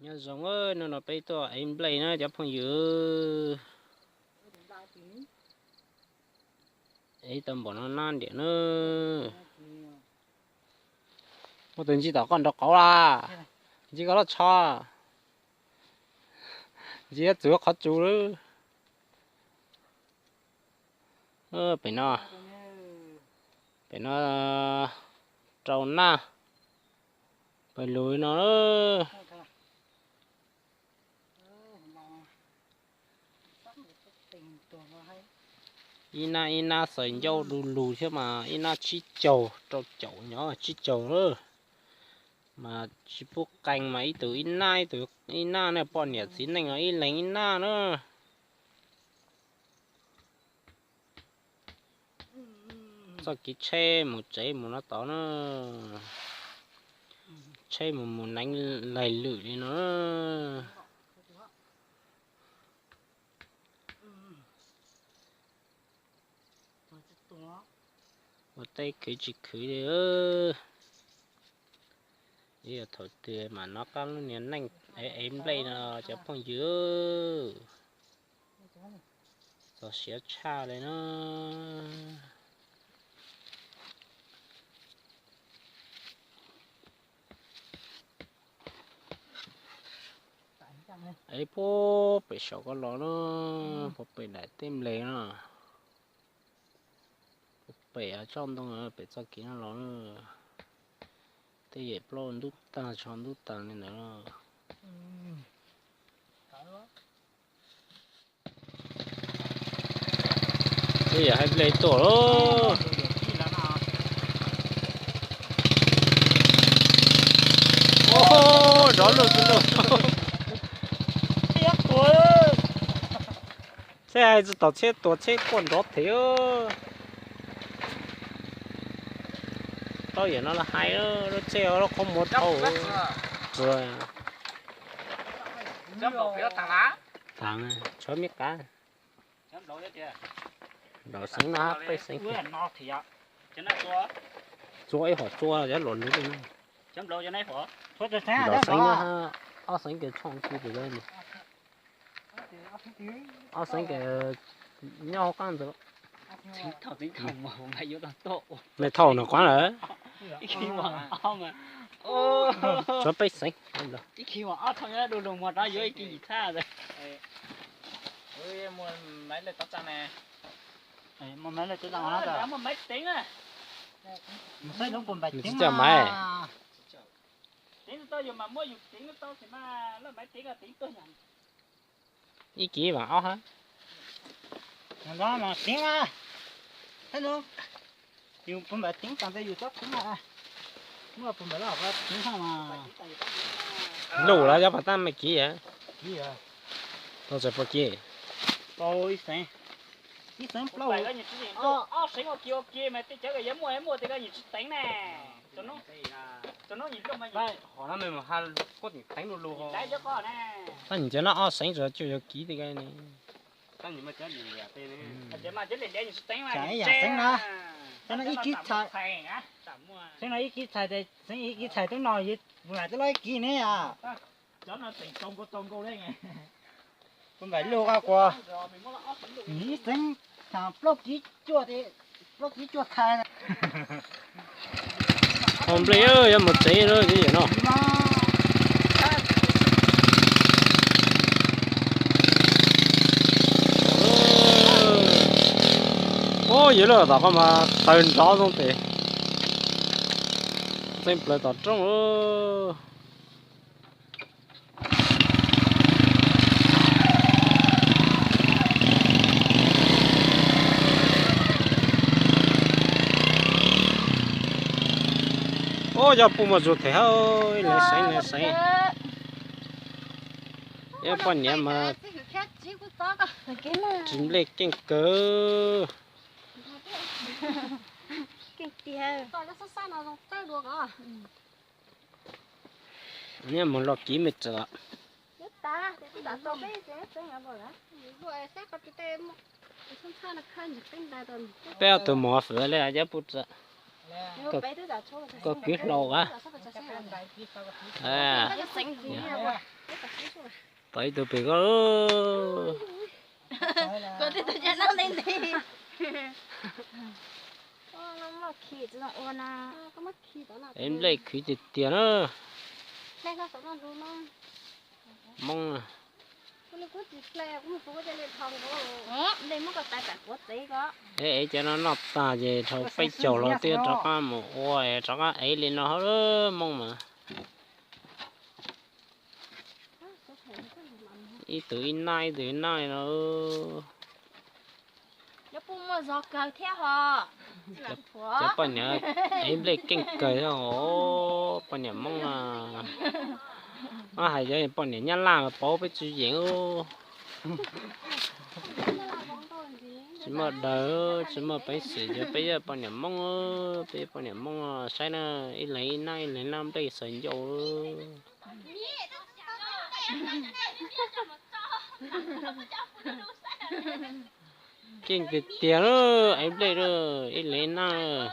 Nyob zoo, hnub no peb tuaj ev nplej na cov phooj ywg. Ev tau npaum no nab ntiam na. Muaj tus ntsib tom koj nraub qaum las, ntsib koj lub tsho, ntsib yuav txwv qhov tsu lawm. Pem no, pem no rau naj, pawg lug no. Ib nab ib nab xaws ncauj du lug thiab mas ib nab tsib caug rau caum nyob tsib caug lawm. Mas tsis pub qee mas ib tug ib nab, ib tug ib nab na, poj niam txiv neej ib leeg ib nab na. Txoj kev tsheb mus tsev mus no tod na, tsheb mus mus neev laig lwm li no. Ua teb khwv tsis khwv li. Yog thaum twg mas nov qab lub niag neej ev nplej no cov phooj ywg. Txog siav tshaj li na. Ev puag pem saum ko los na, puag pem daim teb nplej no. Puag pem tsob ntoo pem txoj kev no los na. Tej yam plaub ntub tag tsho ntub tag li ntawd. Tej yam hais nplej tuaj lauj. Zov luaj xwb lauj. Txheb hais tsis tau txheb tuag txheb quaj nrov thiab. Tau yam no los hais lub txheb lub qhov muag dhau. Tag, tshuav me qab. Nplaum xeev no peb xeev. Txua ib hom txua cov luam lwv li no. Nplaum xeev no ob xeev kiag tshooj tsis pum li. Ob xeev kiag nyob hauv qab ntawd. Me thaum no qab lawm. Tshuav peb xeev. Nws tsis coj maiv. Ib kiv vas ob hab. Luj lawm yog pas tab me kiv. Tau txais pua kiv. Ib xeev plaub. Tab nim cov no ob xeev tsuas cuaj caum kiv tej. Ib yam xeev na, xeev no ib kiv txhais, xeev no ib kiv txhais, xeev ib kiv txhais tub no, lam tub los ib kiv ne. Kuv npaim lug qa kuas nws ib xeev txhais plaub kiv cuaj, plaub kiv cuaj txhais. Hau nplej yuav mus tsev lawm ces yam no. Ub, yog lub tom qab mas taws nrov zoo tes, ntxeev plaws tom roob. Ub, yog puj muaj zug them hab, lawv seev lawv seev. Yog poj niam mas ris nplej keej kawg. Niaj mus los kiv me txawm. Peb ob tug mus fwm li cov puj txawm. Koj kwv hlau a. Tau ib tug pem koj. Es nplej khwv tiag tiag na. Moob na. Es cov no noj tag ces dhau peb caug los twb rov qab mus ua, rov qab ev li no hauv Moob mas. Ib tug ib nab ib tug ib nab li no. Cov poj niam ev nplej keej kawg os, poj niam Moob na. Ob hais cov poj niam Nyab Laj paub peb tsis yeem. Tsis muaj daws, tsis muaj peev xwm, cov peb yog poj niam Moob, peb yog poj niam Moob saib na, ib leeg ib nab ib leeg nab nplej xaws ncauj. Keej tiag tiag, ev nplej ib leeg ib nab.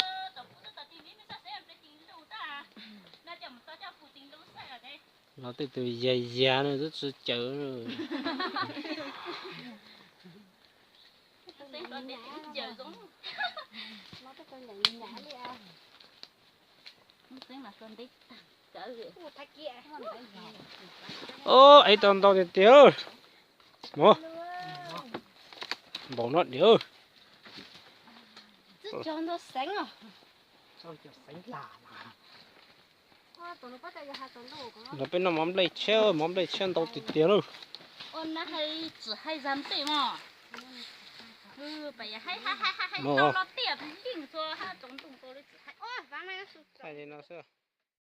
Los tej tus yag yag no twb tsis cawm. Ob, ev tau ntau tiag tiag. Npaum no diam. Los peb noj mov nplej tshiab, mov nplej tshiab ntau tiag tiag lauj. Thaij li no xwb.